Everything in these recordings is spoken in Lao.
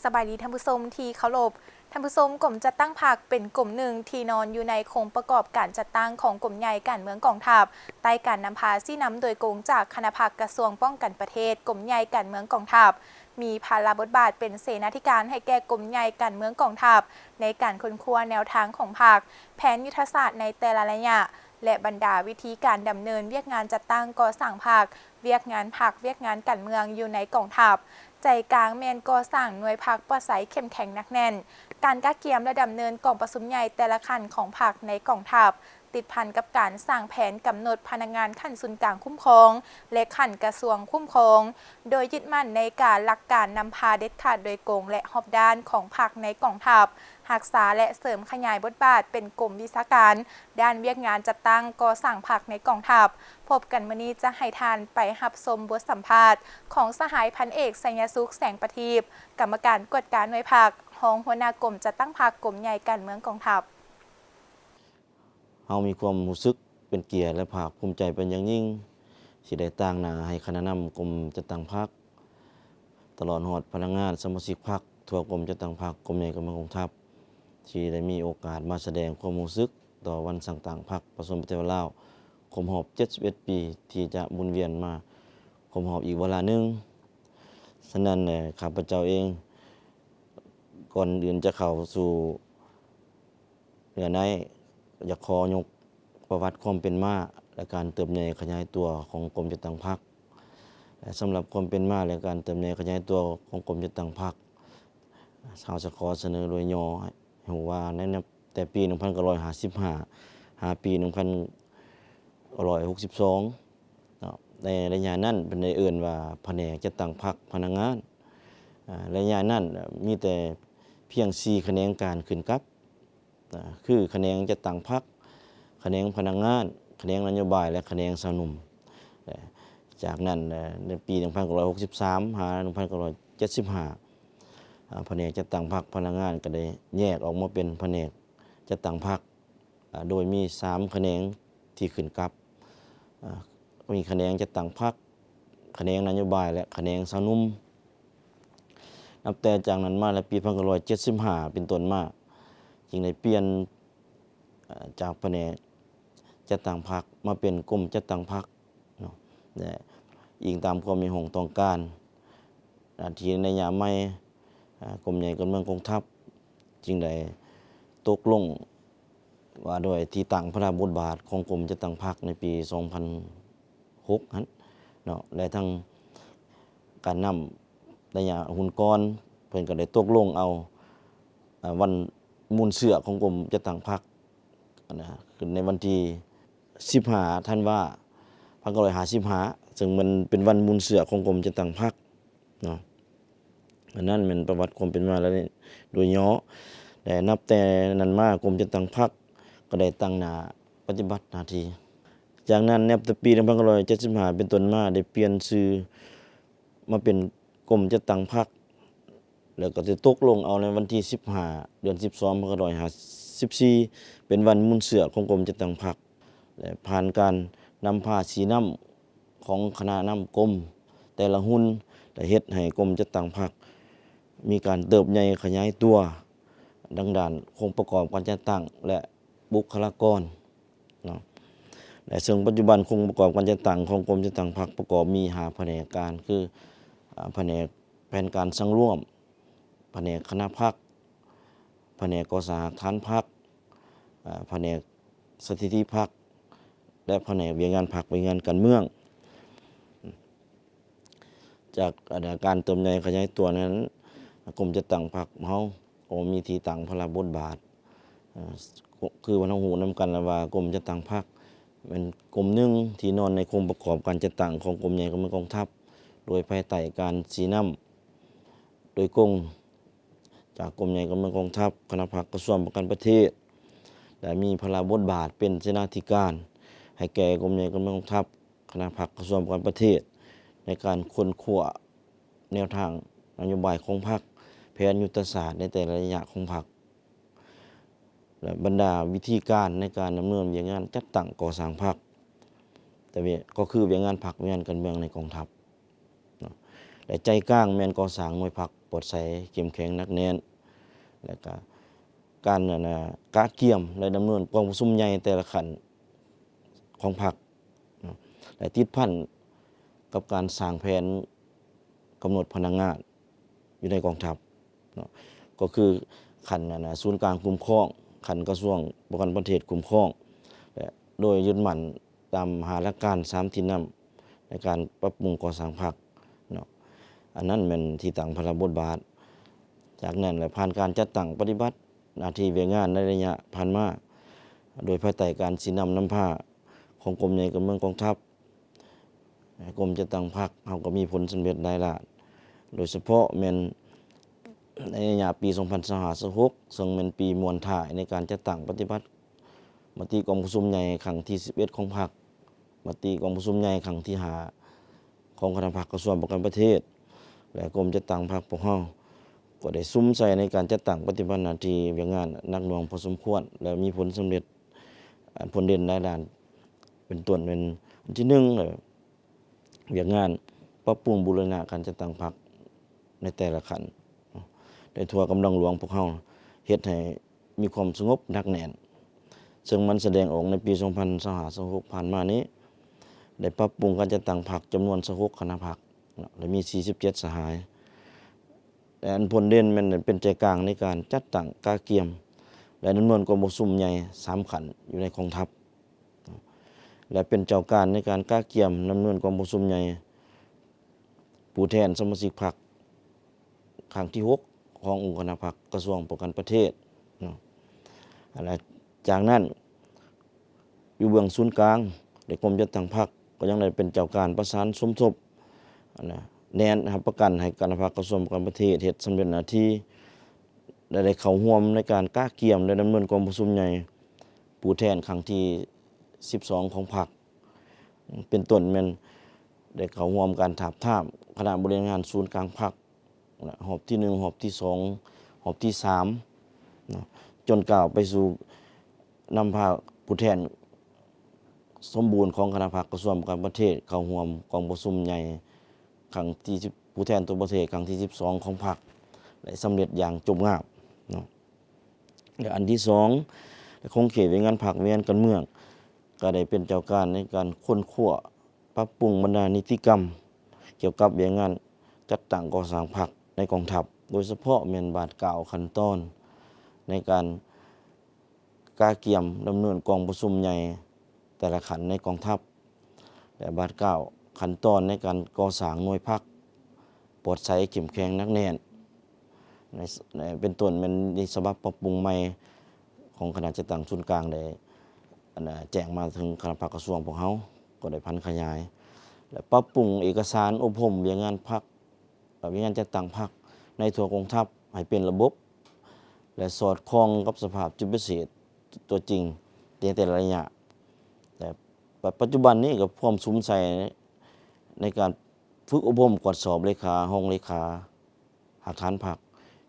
ສະບາຍດີທ່ານຜູ້ຊົມທີ່ເຄົາລົບ. ທ່ານຜູ້ຊົມ, ກົມຈັດຕັ້ງພັກເປັນກົມໜຶ່ງທີ່ນອນຢູ່ໃນໂຄງປະກອບການຈັດຕັ້ງຂອງກົມໃຫຍ່ການເມືອງກອງທັບ, ໃຕ້ການນຳພາຊີ້ນຳໂດຍກົງຈາກຄະນະພັກກະຊວງປ້ອງກັນປະເທດ, ກົມໃຫຍ່ການເມືອງກອງທັບ, ມີພາລະບົດບາດເປັນເສນາທິການໃຫ້ແກ່ກົມໃຫຍ່ການເມືອງກອງທັບ ໃນການຄົ້ນຄວ້າແນວທາງຂອງພັກ, ແຜນຍຸດທະສາດໃນແຕ່ລະໄລຍະ ແລະ ບັນດາວິທີການດຳເນີນວຽກງານຈັດຕັ້ງກໍ່ສ້າງພັກ, ວຽກງານພັກ, ວຽກງານການເມືອງຢູ່ໃນກອງທັບ. ໃຈກາງແມ່ນກໍ່ສ້າງໜ່ວຍພັກປາໄສເຂັ້ມແຂງໜັກແໜ້ນ, ການກະກຽມ ແລະ ດຳເນີນກອງປະຊຸມໃຫຍ່ແຕ່ລະຂັ້ນຂອງພັກໃນກອງທັບ, ຕິດພັນກັບການສ້າງແຜນກຳນົດພະນັກງານຂັ້ນສູນກາງຄຸ້ມຄອງ ແລະ ຂັ້ນກະຊວງຄຸ້ມຄອງ, ໂດຍຍຶດໝັ້ນໃນການຫຼັກການນຳພາເດັດຂາດໂດຍກົງ ແລະ ຮອບດ້ານຂອງພັກໃນກອງທັບ, ຮັກສາ ແລະ ເສີມຂະຫຍາຍບົດບາດເປັນກົມວິຊາການ ດ້ານວຽກງານຈັດຕັ້ງກໍ່ສ້າງພັກໃນກອງທັບ. ພົບກັນມື້ນີ້ຈະໃຫ້ທ່ານໄປຮັບຊົມບົດສຳພາດຂອງສະຫາຍພັນເອກ ໄຊຍະສຸກ ແສງປະທີບ, ກຳມະການກວດກາໜ່ວຍພັກ, ຮອງຫົວໜ້າກົມຈັດຕັ້ງພັກ, ກົມໃຫຍ່ການເມືອງກອງທັບ. ເຮົາມີຄວາມຮູ້ສຶກເປັນກຽດ ແລະ ພາກພູມໃຈເປັນຢ່າງຍິ່ງ ທີ່ໄດ້ຕາງໜ້າໃຫ້ຄະນະນຳກົມຈັດຕັ້ງພັກ ຕະຫຼອດຮອດພະນັກງານສະມາຊິກພັກທົ່ວກົມຈັດຕັ້ງພັກ, ກົມໃຫຍ່ການເມືອງກອງທັບ ທີ່ໄດ້ມີໂອກາດມາສະແດງຄວາມຮູ້ສຶກຕໍ່ວັນສ້າງຕັ້ງພັກປະຊາຊົນປະຕິວັດລາວ ຄົບຮອບເຈັດສິບເອັດປີ ທີ່ຈະໝູນວຽນມາຄົບຮອບອີກວາລະໜຶ່ງ. ສະນັ້ນ, ເອີ ຂ້າພະເຈົ້າເອງ ກ່ອນອື່ນຈະເຂົ້າສູ່ ເນື້ອໃນ ຢາກຂໍຍົກປະຫວັດຄວາມເປັນມາ ແລະ ການເຕີບໃຫຍ່ຂະຫຍາຍຕົວຂອງກົມຈັດຕັ້ງພັກ. ແລະ ສຳລັບຄວາມເປັນມາ ແລະ ການເຕີບໃຫຍ່ຂະຫຍາຍຕົວຂອງກົມຈັດຕັ້ງພັກ, ເຮົາຈະຂໍສະເໜີໂດຍຫຍໍ້ໃຫ້ຮູ້ວ່າ ໃນນັບແຕ່ປີໜຶ່ງພັນເກົ້າຮ້ອຍຫ້າສິບຫ້າ ຫາປີໜຶ່ງພັນເກົ້າຮ້ອຍຫົກສິບສອງເນາະ, ໃນໄລຍະນັ້ນເພິ່ນໄດ້ເອີ້ນວ່າພະແນກຈັດຕັ້ງພັກພະນັກງານ. ອາ ໄລຍະນັ້ນມີແຕ່ພຽງສີ່ຂະແໜງການຂຶ້ນກັບ ນະ ຄືຂະແໜງຈັດຕັ້ງພັກ, ຂະແໜງພະນັກງານ, ຂະແໜງນະໂຍບາຍ ແລະ ຂະແໜງຊາວໜຸ່ມ. ແລະ ຈາກນັ້ນ, ເອີ ໃນປີໜຶ່ງພັນເກົ້າຮ້ອຍຫົກສິບສາມ ຫາ ໜຶ່ງພັນເກົ້າຮ້ອຍເຈັດສິບຫ້າ ອາ ພະແນກຈັດຕັ້ງພັກພະນັກງານກໍໄດ້ແຍກອອກມາເປັນພະແນກຈັດຕັ້ງພັກ ອາ ໂດຍມີສາມຂະແໜງທີ່ຂຶ້ນກັບ ອາ ມີຂະແໜງຈັດຕັ້ງພັກ, ຂະແໜງນະໂຍບາຍ ແລະ ຂະແໜງຊາວໜຸ່ມ. ນັບແຕ່ຈາກນັ້ນມາ ແລະ ປີໜຶ່ງພັນເກົ້າຮ້ອຍເຈັດສິບຫ້າເປັນຕົ້ນມາ ຈຶ່ງໄດ້ປ່ຽນ ເອີ ຈາກພະແນກຈັດຕັ້ງພັກມາເປັນກົມຈັດຕັ້ງພັກເນາະ ແລະ ອີງຕາມຄວາມຮຽກຮ້ອງຕ້ອງການ ອາ ທີ່ໃນໄລຍະໃໝ່ ອາ ກົມໃຫຍ່ການເມືອງກອງທັບ ຈຶ່ງໄດ້ຕົກລົງວ່າດ້ວຍທີ່ຕັ້ງພາລະບົດບາດຂອງກົມຈັດຕັ້ງພັກໃນປີສອງພັນຫົກຫັ້ນເນາະ ແລະ ທັງການນຳໄລຍະຮຸ່ນກ່ອນ ເພິ່ນກໍໄດ້ຕົກລົງເອົາ ອາ ວັນມູນເຊື້ອຂອງກົມຈັດຕັ້ງພັກ ອັນນະ ຂຶ້ນໃນວັນທີສິບຫ້າ ທັນວາ ໜຶ່ງພັນເກົ້າຮ້ອຍຫ້າສິບຫ້າ ເຊິ່ງມັນເປັນວັນມູນເຊື້ອຂອງກົມຈັດຕັ້ງພັກເນາະ. ອັນນັ້ນແມ່ນປະຫວັດຄວາມເປັນມາ ແລະ ໂດຍຫຍໍ້ ແລະ ນັບແຕ່ນັ້ນມາ ກົມຈັດຕັ້ງພັກກໍໄດ້ຕັ້ງໜ້າປະຕິບັດໜ້າທີ່. ຈາກນັ້ນ ນັບແຕ່ປີໜຶ່ງພັນເກົ້າຮ້ອຍເຈັດສິບຫ້າເປັນຕົ້ນມາ ໄດ້ປ່ຽນຊື່ມາເປັນກົມຈັດຕັ້ງພັກ ແລ້ວກໍໄດ້ຕົກລົງເອົາໃນວັນທີສິບຫ້າ ເດືອນສິບສອງ ໜຶ່ງພັນເກົ້າຮ້ອຍຫ້າສິບສີ່ ເປັນວັນມູນເຊື້ອຂອງກົມຈັດຕັ້ງພັກ ແລະ ຜ່ານການນຳພາຊີ້ນຳຂອງຄະນະນຳກົມແຕ່ລະຮຸ່ນ ໄດ້ເຮັດໃຫ້ກົມຈັດຕັ້ງພັກມີການເຕີບໃຫຍ່ຂະຫຍາຍຕົວ ທັງດ້ານໂຄງປະກອບການຈັດຕັ້ງ ແລະ ບຸກຄະລາກອນເນາະ ແລະ ເຊິ່ງປັດຈຸບັນໂຄງປະກອບການຈັດຕັ້ງຂອງກົມຈັດຕັ້ງພັກປະກອບມີຫ້າພະແນກການ ຄື ອາ ພະແນກແຜນການສັງລວມ, ພະແນກຄະນະພັກ, ພະແນກກໍ່ສ້າງຮາກຖານພັກ, ອາ ພະແນກສະຖິຕິພັກ ແລະ ພະແນກວຽກງານພັກ, ວຽກງານການເມືອງ. ຈາກ ອາ ການເຕີບໃຫຍ່ຂະຫຍາຍຕົວນັ້ນ ກົມຈັດຕັ້ງພັກເຮົາກໍມີທີ່ຕັ້ງພາລະບົດບາດ ເອີ ຄືວ່າເຮົາຮູ້ນຳກັນແລ້ວວ່າ ກົມຈັດຕັ້ງພັກແມ່ນກົມໜຶ່ງທີ່ນອນໃນໂຄງປະກອບການຈັດຕັ້ງຂອງກົມໃຫຍ່ການເມືອງກອງທັບ ໂດຍພາຍໃຕ້ການຊີ້ນຳໂດຍກົງຈາກກົມໃຫຍ່ການເມືອງກອງທັບ, ຄະນະພັກກະຊວງປ້ອງກັນປະເທດ ແລະ ມີພາລະບົດບາດເປັນເສນາທິການໃຫ້ແກ່ກົມໃຫຍ່ການເມືອງກອງທັບ, ຄະນະພັກກະຊວງປ້ອງກັນປະເທດ ໃນການຄົ້ນຄວ້າແນວທາງນະໂຍບາຍຂອງພັກ, ແຜນຍຸດທະສາດໃນແຕ່ລະໄລຍະຂອງພັກ ແລະ ບັນດາວິທີການໃນການດຳເນີນວຽກງານຈັດຕັ້ງກໍ່ສ້າງພັກ ແຕ່ວຽກ ກໍຄືວຽກງານພັກ, ວຽກງານການເມືອງໃນກອງທັບເນາະ. ແລະ ໃຈກາງແມ່ນກໍ່ສ້າງໜ່ວຍພັກປອດໃສ ເຂັ້ມແຂງ ໜັກແໜ້ນ ແລະ ກະການ ອັນນ່າ ກະກຽມ ແລະ ດຳເນີນກອງປະຊຸມໃຫຍ່ແຕ່ລະຂັ້ນຂອງພັກເນາະ ແລະ ຕິດພັນກັບການສ້າງແຜນກຳນົດພະນັກງານ ຢູ່ໃນກອງທັບເນາະ ກໍຄືຂັ້ນ ອັນນ່າ ສູນກາງຄຸ້ມຄອງ, ຂັ້ນກະຊວງປ້ອງກັນປະເທດຄຸ້ມຄອງ ແລະ ໂດຍຍຶດໝັ້ນຕາມຫ້າຫຼັກການ ສາມທິດນຳໃນການປັບປຸງກໍ່ສ້າງພັກເນາະ. ອັນນັ້ນແມ່ນທີ່ຕັ້ງພາລະບົດບາດ. ຈາກນັ້ນແຫຼະ ຜ່ານການຈັດຕັ້ງປະຕິບັດໜ້າທີ່ວຽກງານໃນໄລຍະຜ່ານມາ ໂດຍພາຍໃຕ້ການຊີ້ນຳນຳພາຂອງກົມໃຫຍ່ການເມືອງກອງທັບ, ກົມຈັດຕັ້ງພັກເຮົາກໍມີຜົນສຳເລັດຫຼາຍຫຼ້ານ ໂດຍສະເພາະແມ່ນໃນໄລຍະປີສອງພັນຊາວຫ້າ ຊາວຫົກ ເຊິ່ງແມ່ນປີມ້ວນທ້າຍໃນການຈັດຕັ້ງປະຕິບັດມະຕິກອງປະຊຸມໃຫຍ່ຄັ້ງທີສິບເອັດຂອງພັກ, ມະຕິກອງປະຊຸມໃຫຍ່ຄັ້ງທີຫ້າຂອງຄະນະພັກກະຊວງປ້ອງກັນປະເທດ ແລະ ກົມຈັດຕັ້ງພັກພວກເຮົາກໍໄດ້ສຸມໃສ່ໃນການຈັດຕັ້ງປະຕິບັດໜ້າທີ່ວຽກງານໜັກໜ່ວງພໍສົມຄວນ ແລະ ມີຜົນສຳເລັດ ອັນຜົນເດັ່ນຫຼາຍດ້ານ ເປັນຕົ້ນແມ່ນອັນທີໜຶ່ງ ແລະ ວຽກງານປັບປຸງບູລະນະການຈັດຕັ້ງພັກໃນແຕ່ລະຂັ້ນ ໃນທົ່ວກຳລັງຫຼວງພວກເຮົາ ເຮັດໃຫ້ມີຄວາມສະຫງົບໜັກແໜ້ນ ເຊິ່ງມັນສະແດງອອກໃນປີສອງພັນຊາວຫ້າ ຊາວຫົກ ຜ່ານມານີ້ ໄດ້ປັບປຸງການຈັດຕັ້ງພັກຈຳນວນຊາວຫົກຄະນະພັກເນາະ ແລະ ມີສີ່ສິບເຈັດສະຫາຍ. ແລະ ອັນຜົນເດັ່ນແມ່ນເປັນໃຈກາງໃນການຈັດຕັ້ງກະກຽມ ແລະ ດຳເນີນກອງປະຊຸມໃຫຍ່ສາມຂັ້ນຢູ່ໃນກອງທັບ ແລະ ເປັນເຈົ້າການໃນການກະກຽມດຳເນີນກອງປະຊຸມໃຫຍ່ຜູ້ແທນສະມາຊິກພັກຄັ້ງທີຫົກຂອງອົງຄະນະພັກກະຊວງປ້ອງກັນປະເທດເນາະ ແລະ ຈາກນັ້ນ ຢູ່ເບື້ອງສູນກາງ ແລະ ກົມຈັດຕັ້ງພັກ ກໍຍັງໄດ້ເປັນເຈົ້າການປະສານສົມທົບ ອັນນະ ແນນຮັບປະກັນໃຫ້ຄະນະພັກກະຊວງປ້ອງກັນປະເທດເຮັດສຳເລັດໜ້າທີ່ ແລະ ໄດ້ເຂົ້າຮ່ວມໃນການກະກຽມ ແລະ ດຳເນີນກອງປະຊຸມໃຫຍ່ຜູ້ແທນຄັ້ງທີສິບສອງຂອງພັກ ເປັນຕົ້ນແມ່ນໄດ້ເຂົ້າຮ່ວມການທາບທາມຄະນະບໍລິຫານງານສູນກາງພັກ ນະ ຮອບທີໜຶ່ງ, ຮອບທີສອງ, ຮອບທີສາມເນາະ ຈົນກ້າວໄປສູ່ນຳພາຜູ້ແທນສົມບູນຂອງຄະນະພັກກະຊວງປ້ອງກັນປະເທດ ເຂົ້າຮ່ວມກອງປະຊຸມໃຫຍ່ຄັ້ງທີສິບ ຜູ້ແທນທົ່ວປະເທດຄັ້ງທີສິບສອງຂອງພັກ ໄດ້ສຳເລັດຢ່າງຈົບງາມເນາະ. ແລະ ອັນທີສອງ ໃນຂົງເຂດວຽກງານພັກວຽກງານການເມືອງ ກໍໄດ້ເປັນເຈົ້າການໃນການຄົ້ນຄວ້າ ປັບປຸງບັນດານິຕິກຳກ່ຽວກັບວຽກງານຈັດຕັ້ງກໍ່ສ້າງພັກໃນກອງທັບ ໂດຍສະເພາະແມ່ນບາດກ້າວຂັ້ນຕອນໃນການກະກຽມດຳເນີນກອງປະຊຸມໃຫຍ່ແຕ່ລະຂັ້ນໃນກອງທັບ ແລະ ບາດກ້າວຂັ້ນຕອນໃນການກໍ່ສ້າງໜ່ວຍພັກປອດໃສ ເຂັ້ມແຂງ ໜັກແໜ້ນ ໃນ ໃນ ເປັນຕົ້ນແມ່ນໃນສະບັບປັບປຸງໃໝ່ຂອງຄະນະຈັດຕັ້ງສູນກາງໄດ້ ອັນນະ ແຈ້ງມາເຖິງຄະນະພັກກະຊວງພວກເຮົາ ກໍໄດ້ຜັນຂະຫຍາຍ ແລະ ປັບປຸງເອກະສານອົບຮົມວຽກງານພັກ ແລະ ວຽກງານຈັດຕັ້ງພັກໃນທົ່ວກອງທັບໃຫ້ເປັນລະບົບ ແລະ ສອດຄ່ອງກັບສະພາບຈຸດພິເສດຕົວຈິງໃນແຕ່ລະໄລຍະ ແລະ ປັດ ປັດຈຸບັນນີ້ກໍພວມສຸມໃສ່ໃນການຝຶກອົບຮົມກວດສອບເລຂາ, ຮອງເລຂາ, ຮາກຖານພັກ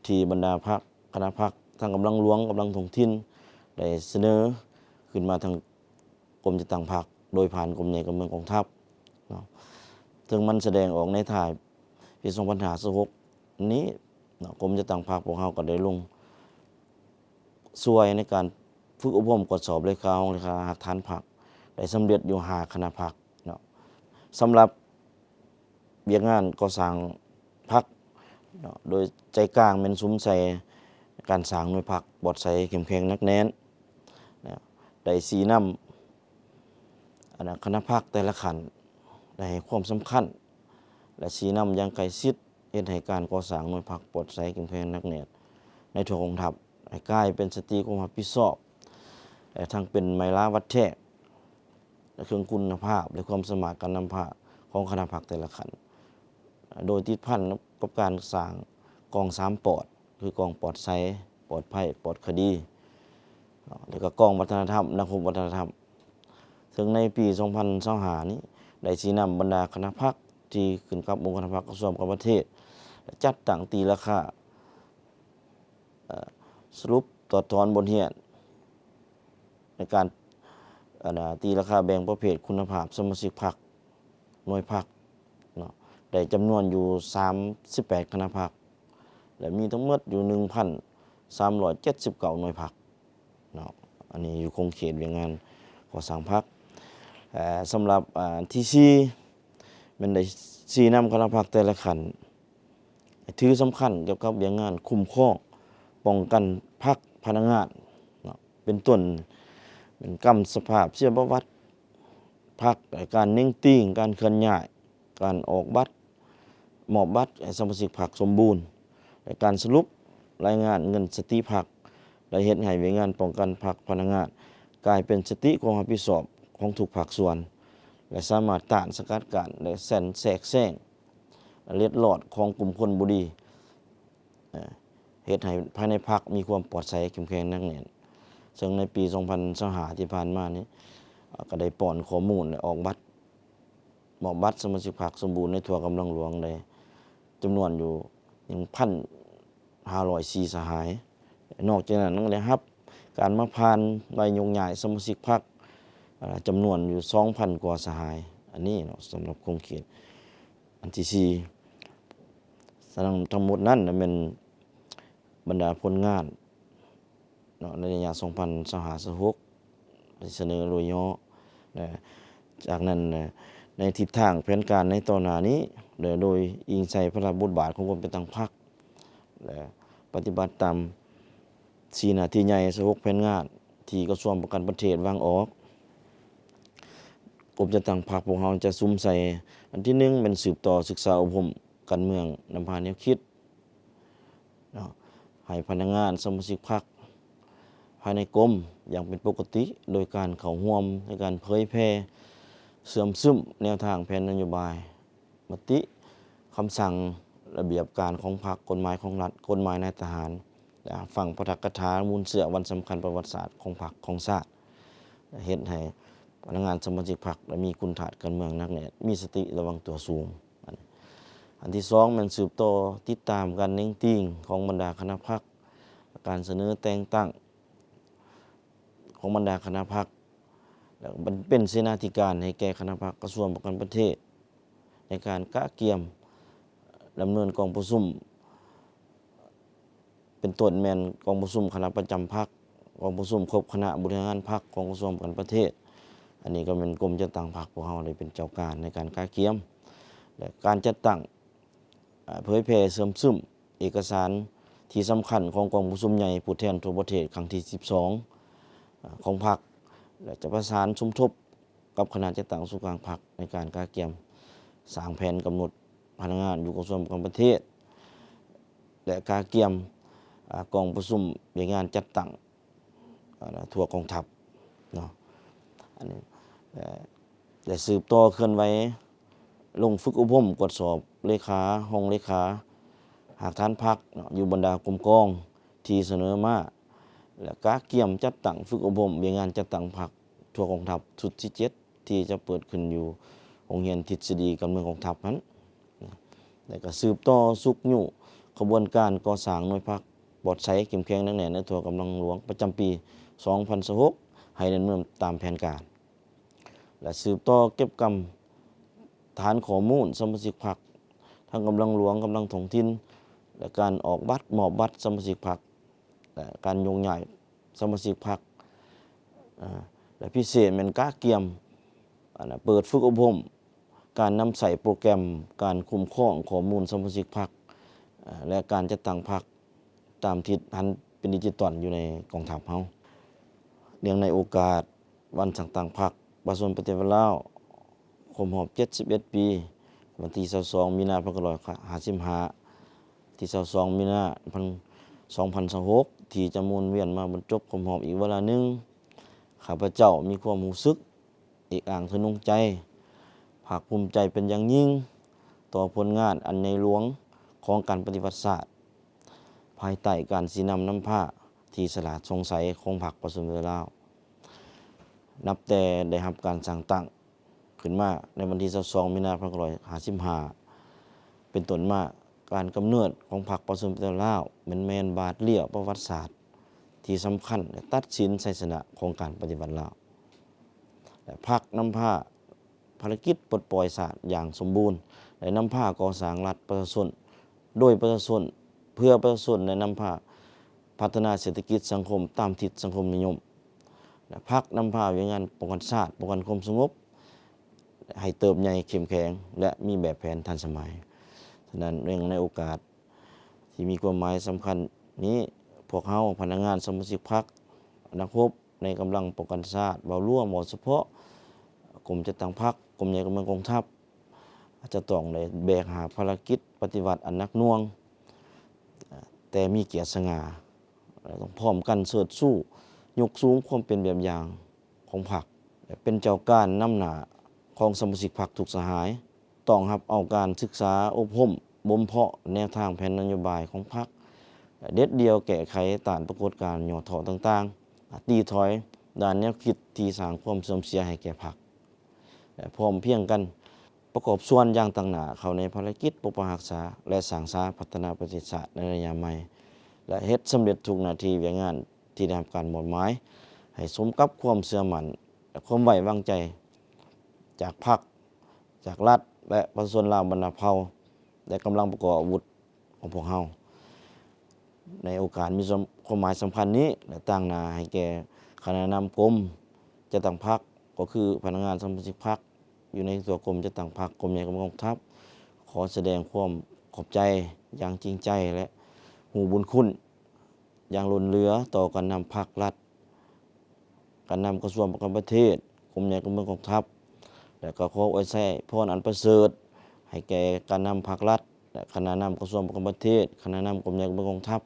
ທີ່ບັນດາພັກ ຄະນະພັກ ທັງກຳລັງຫຼວງ ກຳລັງທ້ອງຖິ່ນ ໄດ້ສະເໜີຂຶ້ນມາທາງກົມຈັດຕັ້ງພັກ ໂດຍຜ່ານກົມໃຫຍ່ການເມືອງກອງທັບເນາະ. ເຊິ່ງມັນສະແດງອອກໃນທ້າຍປີສອງພັນຫ້າ ຊາວຫົກນີ້ເນາະ ກົມຈັດຕັ້ງພັກພວກເຮົາກໍໄດ້ລົງຊ່ວຍໃນການຝຶກອົບຮົມກວດສອບເລຂາ ຮອງເລຂາ ຮາກຖານພັກ ໄດ້ສຳເລັດຢູ່ຫ້າຄະນະພັກເນາະ. ສຳລັບ ວຽກງານກໍ່ສ້າງພັກເນາະ ໂດຍໃຈກາງແມ່ນສຸມໃສ່ການສ້າງໜ່ວຍພັກປອດໃສ ເຂັ້ມແຂງ ໜັກແໜ້ນເນາະ ໄດ້ຊີ້ນຳ ອັນນະ ຄະນະພັກແຕ່ລະຂັ້ນໄດ້ໃຫ້ຄວາມສຳຄັນ ແລະ ຊີ້ນຳຢ່າງໃກ້ຊິດ ເຮັດໃຫ້ການກໍ່ສ້າງໜ່ວຍພັກປອດໃສ ເຂັ້ມແຂງ ໜັກແໜ້ນໃນທົ່ວກອງທັບ ໃຫ້ກາຍເປັນສະຕິຄວາມຮັບຜິດຊອບ ແລະ ທັງເປັນໄມລາວັດແທກ ເຄື່ອງຄຸນນະພາບ ແລະ ຄວາມສາມາດການນຳພາຂອງຄະນະພັກແຕ່ລະຂັ້ນ ໂດຍຕິດພັນກັບການສ້າງກອງສາມປອດ ຄືກອງປອດໃສ, ປອດໄພ, ປອດຄະດີ ແລະ ກໍກອງວັດທະນະທຳ, ນັກຮົບວັດທະນະທຳ. ເຊິ່ງໃນປີສອງພັນຊາວຫ້ານີ້ ໄດ້ຊີ້ນຳບັນດາຄະນະພັກທີ່ຂຶ້ນກັບອົງຄະນະພັກກະຊວງການຕ່າງປະເທດ ຈັດຕັ້ງຕີລາຄາ ເອີ ສະຫຼຸບຖອດຖອນບົດຮຽນໃນການ ອັນນະ ຕີລາຄາແບ່ງປະເພດຄຸນນະພາບສະມາຊິກພັກ ໜ່ວຍພັກເນາະ ໄ ໄດ້ຈຳນວນຢູ່ສາມສິບແປດຄະນະພັກ ແລະ ມີທັງໝົດຢູ່ໜຶ່ງພັນສາມຮ້ອຍເຈັດສິບເກົ້າໜ່ວຍພັກເນາະ. ອັນນີ້ຢູ່ຂົງເຂດວຽກງານກໍ່ສ້າງພັກ. ເອີ່ ສຳລັບ ເອີ່ ທີສີ່ ແມ່ນໄດ້ຊີ້ນຳຄະນະພັກແຕ່ລະຂັ້ນ ຖືສຳຄັນກ່ຽວກັບວຽກງານຄຸ້ມຄອງປ້ອງກັນພັກພະນັກງານເນາະ ເປັນຕົ້ນແມ່ນກຳສະພາບເສຍປະຫວັດພັກ ການເໜັງຕີງ ການເຄື່ອນຍ້າຍ ການອອກບັດ ມອບບັດໃຫ້ສະມາຊິກພັກສົມບູນ ແລະ ການສະຫຼຸບລາຍງານເງິນສະຕິພັກ ໄດ້ເຮັດໃຫ້ວຽກງານປ້ອງກັນພັກພະນັກງານ ກາຍເປັນສະຕິຄວາມຮັບຜິດຊອບຂອງທຸກພາກສ່ວນ ແລະ ສາມາດຕ້ານສະກັດກັ້ນ ແລະ ແຊກແຊງ ເລັດລອດຂອງກຸ່ມຄົນບໍ່ດີ ເອີ່ ເຮັດໃຫ້ພາຍໃນພັກມີຄວາມປອດໃສເຂັ້ມແຂງໜັກແໜ້ນ. ເຊິ່ງໃນປີສອງພັນຊາວຫ້າທີ່ຜ່ານມານີ້ ເອີ່ ກໍໄດ້ປ້ອນຂໍ້ມູນ ແລະ ອອກບັດ ມອບບັດສະມາຊິກພັກສົມບູນໃນທົ່ວກຳລັງຫຼວງໄດ້ຈຳນວນຢູ່ໜຶ່ງພັນຫ້າຮ້ອຍສີ່ສະຫາຍ. ນອກຈາກນັ້ນຍັງໄດ້ຮັບການມາຜ່ານໃບຍົກຍ້າຍສະມາຊິກພັກ ເອີ່ ຈຳນວນຢູ່ສອງພັນກວ່າສະຫາຍ. ອັນນີ້ເນາະ ສຳລັບຂົງເຂດອັນທີສີ່. ສະນັ້ນ ທັງໝົດນັ້ນແມ່ນບັນດາຜົນງານເນາະ ໃນໄລຍະສອງພັນຊາວຫ້າ ຊາວຫົກ ໄດ້ສະເໜີໂດຍຫຍໍ້ ແລະ ຈາກນັ້ນ ໃນທິດທາງແຜນການໃນຕໍ່ໜ້ານີ້ ແລະ ໂດຍອີງໃສ່ພາລະບົດບາດຂອງກົມຈັດຕັ້ງພັກ ແລະ ປະຕິບັດຕາມສີ່ໜ້າທີ່ໃຫຍ່ ຊາວຫົກແຜນງານທີ່ກະຊວງປ້ອງກັນປະເທດວາງອອກ. ກົມຈັດຕັ້ງພັກພວກເຮົາຈະສຸມໃສ່ ອັນທີໜຶ່ງ ແມ່ນສືບຕໍ່ສຶກສາອົບຮົມການເມືອງນຳພາແນວຄິດເນາະ ໃຫ້ພະນັກງານສະມາຊິກພັກພາຍໃນກົມຢ່າງເປັນປົກກະຕິ ໂດຍການເຂົ້າຮ່ວມໃນການເຜີຍແຜ່ເຊື່ອມຊຶມແນວທາງແຜນນະໂຍບາຍ ມະຕິ ຄຳສັ່ງ ລະບຽບການຂອງພັກ, ກົດໝາຍຂອງລັດ, ກົດໝາຍນາຍທະຫານ, ແລະ ຟັງປາຖະກະຖາມູນເຊື້ອວັນສຳຄັນປະຫວັດສາດຂອງພັກຂອງຊາດ ເຮັດໃຫ້ພະນັກງານສະມາຊິກພັກໄດ້ມີຄຸນທາດການເມືອງໜັກແໜ້ນ, ມີສະຕິລະວັງຕົວສູງ. ອັນທີສອງ ແມ່ນສືບຕໍ່ຕິດຕາມການເໜັງຕີງຂອງບັນດາຄະນະພັກ, ການສະເໜີແຕ່ງຕັ້ງ ຂອງບັນດາຄະນະພັກ ແລະ ເປັນເສນາທິການໃຫ້ແກ່ຄະນະພັກກະຊວງປ້ອງກັນປະເທດ ໃນການກະກຽມດຳເນີນກອງປະຊຸມ ເປັນຕົ້ນແມ່ນກອງປະຊຸມຄະນະປະຈຳພັກ, ກອງປະຊຸມຄົບຄະນະບໍລິຫານງານພັກຂອງກະຊວງປ້ອງກັນປະເທດ. ອັນນີ້ກໍແມ່ນກົມຈັດຕັ້ງພັກພວກເຮົາໄດ້ເປັນເຈົ້າການໃນການກະກຽມ ແລະ ການຈັດຕັ້ງ ເຜີຍແຜ່ເຊື່ອມຊຶມເອກະສານທີ່ສຳຄັນຂອງກອງປະຊຸມໃຫຍ່ຜູ້ແທນທົ່ວປະເທດຄັ້ງທີສິບສອງຂອງພັກ ແລະ ຈະປະສານສົມທົບກັບຄະນະຈັດຕັ້ງສູນກາງພັກ ໃນການກະກຽມສ້າງແຜນກຳນົດພະນັກງານຢູ່ກະຊວງປ້ອງກັນປະເທດ ແລະ ກະກຽມ ອາ ກອງປະຊຸມວຽກງານຈັດຕັ້ງ ອາ ທົ່ວກອງທັບເນາະ. ອັນນີ້ ແລະ ໄດ້ສືບຕໍ່ເຄື່ອນໄຫວລົງຝຶກອົບຮົມກວດສອບເລຂາ, ຮອງເລຂາ, ຮາກຖານພັກເນາະ ຢູ່ບັນດາກົມກອງທີ່ສະເໜີມາ ແລະ ກະກຽມຈັດຕັ້ງຝຶກອົບຮົມວຽກງານຈັດຕັ້ງພັກທົ່ວກອງທັບຊຸດທີເຈັດ ທີ່ຈະເປີດຂຶ້ນຢູ່ໂຮງຮຽນທິດສະດີການເມືອງກອງທັບຫັ້ນ ແລະ ກໍສືບຕໍ່ຊຸກຍູ້ຂະບວນການກໍ່ສ້າງໜ່ວຍພັກປອດໃສເຂັ້ມແຂງໜັກແໜ້ນໃນທົ່ວກຳລັງຫຼວງປະຈຳປີສອງພັນຊາວຫົກ ໃຫ້ດຳເນີນຕາມແຜນການ ແລະ ສືບຕໍ່ເກັບກຳຖານຂໍ້ມູນສະມາຊິກພັກ ທັງກຳລັງຫຼວງ, ກຳລັງທ້ອງຖິ່ນ ແລະ ການອອກບັດ, ມອບບັດສະມາຊິກພັກ ແລະ ການໂຍກຍ້າຍສະມາຊິກພັກ ເອີ່ ແລະ ພິເສດແມ່ນກະກຽມ ອັນ ເປີດຝຶກອົບຮົມການນຳໃຊ້ໂປຣແກຣມການຄຸ້ມຄອງຂໍ້ມູນສະມາຊິກພັກ ເອີ່ ແລະ ການຈັດຕັ້ງພັກຕາມທິດຫັນເປັນດິຈິຕອນຢູ່ໃນກອງທັບເຮົາ. ເນື່ອງໃນໂອກາດ ວັນສ້າງຕັ້ງພັກປະຊາຊົນປະຕິວັດລາວ ຄົບຮອບເຈັດສິບເອັດປີ ວັນທີຊາວສອງ ມີນາ ພັນເກົ້າຮ້ອຍຫ້າສິບຫ້າ ທີຊາວສອງ ມີນາ ສອງພັນຊາວຫົກ ທີ່ຈະໝູນວຽນມາບັນຈົບຄົບຮອບອີກວາລະໜຶ່ງ, ຂ້າພະເຈົ້າມີຄວາມຮູ້ສຶກເອກອ້າງທະນົງໃຈ, ພາກພູມໃຈເປັນຢ່າງຍິ່ງຕໍ່ຜົນງານອັນໃຫຍ່ຫຼວງຂອງການປະຕິວັດຊາດ ພາຍໃຕ້ການຊີ້ນຳນຳພາທີ່ສະຫຼາດສ່ອງໃສຂອງພັກປະຊາຊົນລາວ. ນັບແຕ່ໄດ້ຮັບການສ້າງຕັ້ງຂຶ້ນມາໃນວັນທີຊາວສອງ ມີນາ ພັນເກົ້າຮ້ອຍຫ້າສິບຫ້າ ເປັນຕົ້ນມາ, ການກຳເນີດຂອງພັກປະຊາຊົນລາວ ແມ່ນ ແມ່ນບາດລ້ຽວປະຫວັດສາດທີ່ສຳຄັນ ແລະ ຕັດສິນໄຊຊະນະຂອງການປະຕິວັດລາວ ແລະ ພັກນຳພາ ພາລະກິດປົດປ່ອຍຊາດຢ່າງສົມບູນ ໄດ້ນຳພາກໍ່ສ້າງລັດປະຊາຊົນ ໂດຍປະຊາຊົນ ເພື່ອປະຊາຊົນ ແລະ ນຳພາພັດທະນາເສດຖະກິດສັງຄົມຕາມທິດສັງຄົມນິຍົມ. ແລະ ພັກນຳພາວຽກງານປ້ອງກັນຊາດ, ປ້ອງກັນຄວາມສະຫງົບ ໃຫ້ເຕີບໃຫຍ່ເຂັ້ມແຂງ ແລະ ມີແບບແຜນທັນສະໄໝ. ສະນັ້ນ, ເນື່ອງໃນໂອກາດທີ່ມີຄວາມໝາຍສຳຄັນນີ້, ພວກເຮົາ, ພະນັກງານ, ສະມາຊິກພັກ, ນັກຮົບໃນກຳລັງປ້ອງກັນຊາດເວົ້າລວມ, ເວົ້າສະເພາະ, ກົມຈັດຕັ້ງພັກ, ກົມໃຫຍ່ກອງເມືອງກອງທັບ ອາດຈະຕ້ອງໄດ້ແບກຫາບພາລະກິດປະຕິວັດອັນໜັກໜ່ວງ, ແຕ່ມີກຽດສະຫງ່າ ແລະ ຕ້ອງພ້ອມກັນເຊີດຊູ ຍົກສູງຄວາມເປັນແບບຢ່າງຂອງພັກ ແລະ ເປັນເຈົ້າການນຳໜ້າຂອງສະມາຊິກພັກທຸກສະຫາຍ. ຕ້ອງຮັບເອົາການສຶກສາອົບຮົມບົ່ມເພາະແນວທາງແຜນນະໂຍບາຍຂອງພັກ ແລະ ເດັດດ່ຽວແກ້ໄຂຕ້ານປາກົດການຫຍໍ້ທໍ້ຕ່າງໆ, ຕີຖອຍດ້ານແນວຄິດທີ່ສ້າງຄວາມເສື່ອມເສຍໃຫ້ແກ່ພັກ ແລະ ພ້ອມພຽງກັນປະກອບສ່ວນຢ່າງຕັ້ງໜ້າເຂົ້າໃນພາລະກິດປົກປັກຮັກສາ ແລະ ສ້າງສາພັດທະນາປະເທດຊາດໃນໄລຍະໃໝ່ ແລະ ເຮັດສຳເລັດທຸກໜ້າທີ່ວຽກງານທີ່ໄດ້ຮັບການມອບໝາຍ ໃຫ້ສົມກັບຄວາມເຊື່ອໝັ້ນ ແລະ ຄວາມໄວ້ວາງໃຈຈາກພັກ, ຈາກລັດ ແລະ ປະຊາຊົນລາວບັນດາເຜົ່າ ແລະ ກຳລັງປະກອບອາວຸດ ຂອງພວກເຮົາ. ໃນໂອກາດມີຄວາມໝາຍສຳຄັນນີ້ ແລະ ຕາງໜ້າໃຫ້ແກ່ຄະນະນຳກົມຈັດຕັ້ງພັກ ກໍຄືພະນັກງານສະມາຊິກພັກ ຢູ່ໃນຕົວກົມຈັດຕັ້ງພັກ, ກົມໃຫຍ່ກອງທັບ ຂໍສະແດງຄວາມຂອບໃຈຢ່າງຈິງໃຈ ແລະ ຮູ້ບຸນຄຸນຢ່າງລົ້ນເຫຼືອຕໍ່ການນຳພັກລັດ ການນຳກະຊວງປ້ອງກັນປະເທດ, ກົມໃຫຍ່ກອງເມືອງກອງທັບ ແລະ ກໍຂໍອວຍໄຊພອນອັນປະເສີດໃຫ້ແກ່ການນຳພັກລັດ ແລະ ຄະນະນຳກະຊວງປ້ອງກັນປະເທດ, ຄະນະນຳກົມໃຫຍ່ກອງເມືອງກອງທັບ,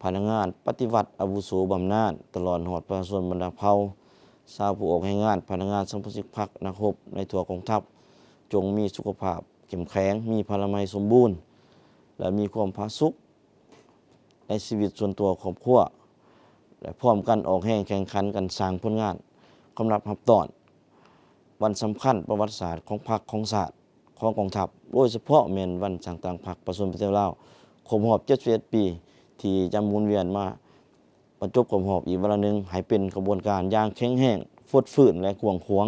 ພະນັກງານປະຕິວັດອາວຸໂສບຳນານ, ຕະຫຼອດຮອດປະຊາຊົນບັນດາເຜົ່າ, ຊາວຜູ້ອອກແຮງງານ, ພະນັກງານສະມາຊິກພັກ, ນັກຮົບໃນທົ່ວກອງທັບ, ຈົ່ງມີສຸຂະພາບເຂັ້ມແຂງ, ມີພະລາໄມສົມບູນ ແລະ ມີຄວາມຜາສຸກ ໃນຊີວິດສ່ວນຕົວຄອບຄົວ ແລະ ພ້ອມກັນອອກແຮງແຂ່ງຂັນກັນສ້າງຜົນງານ ກຳລັບຮັບຕ້ອນວັນສຳຄັນປະຫວັດສາດຂອງພັກ, ຂອງຊາດ, ຂອງກອງທັບ, ໂດຍສະເພາະແມ່ນວັນສ້າງຕັ້ງພັກປະຊາຊົນປະຕິວັດລາວ ຄົບຮອບເຈັດສິບເອັດປີ ທີ່ຈະໝູນວຽນມາ ບັນຈົບຄົບຮອບອີກວາລະໜຶ່ງ ໃຫ້ເປັນຂະບວນການຢ່າງແຂງແຮງ, ຟົດຟື້ນ ແລະ ກວ້າງຂວາງ.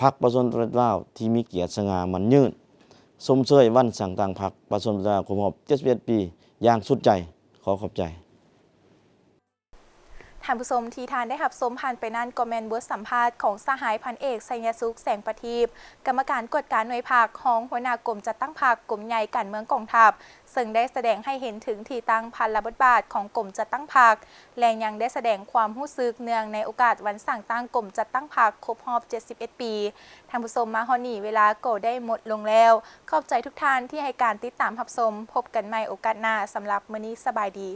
ພັກປະຊາຊົນປະຕິວັດລາວທີ່ມີກຽດສະຫງ່າໝັ້ນຍືນ ຊົມເຊີຍວັນສ້າງຕັ້ງພັກປະຊາຊົນປະຕິວັດລາວຄົບຮອບເຈັດສິບເອັດປີຢ່າງສຸດໃຈ. ຂໍຂອບໃຈ. ທ່ານຜູ້ຊົມທີ່ທ່ານໄດ້ຮັບຊົມຜ່ານໄປນັ້ນ ກໍແມ່ນບົດສຳພາດຂອງສະຫາຍພັນເອກ ໄຊຍະສຸກ ແສງປະທີບ, ກຳມະການກວດກາໜ່ວຍພັກ, ຮອງຫົວໜ້າກົມຈັດຕັ້ງພັກ, ກົມໃຫຍ່ການເມືອງກອງທັບ, ເຊິ່ງໄດ້ສະແດງໃຫ້ເຫັນເຖິງທີ່ຕັ້ງ, ພາລະບົດບາດຂອງກົມຈັດຕັ້ງພັກ ແລະ ຍັງໄດ້ສະແດງຄວາມຮູ້ສຶກເນື່ອງໃນໂອກາດວັນສ້າງຕັ້ງກົມຈັດຕັ້ງພັກຄົບຮອບເຈັດສິບເອັດປີ. ທ່ານຜູ້ຊົມ, ມາຮອດນີ້ເວລາກໍໄດ້ໝົດລົງແລ້ວ. ຂອບໃຈທຸກທ່ານທີ່ໃຫ້ການຕິດຕາມຮັບຊົມ. ພົບກັນໃໝ່ໂອກາດໜ້າ. ສຳລັບມື້ນີ້ສະບາຍດີ.